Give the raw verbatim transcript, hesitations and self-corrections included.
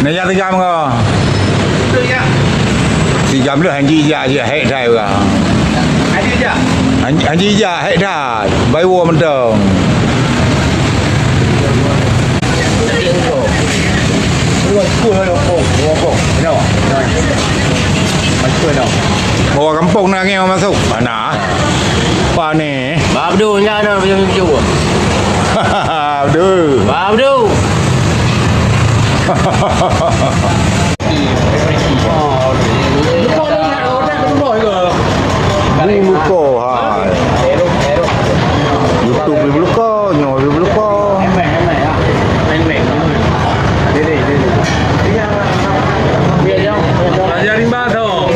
Na jak tiga meuko. Tiga belas hanji jak, jak hek dai uroe. Hanji jak hek dai. Bai woe mantong. Bawa kampung na ngieng masuk. Mana? Pane. Babdu nya na baju baju. Babdu. Babdu. Buluko hai. YouTube di Buluko, nyoe di Buluko. Aja rimba tho.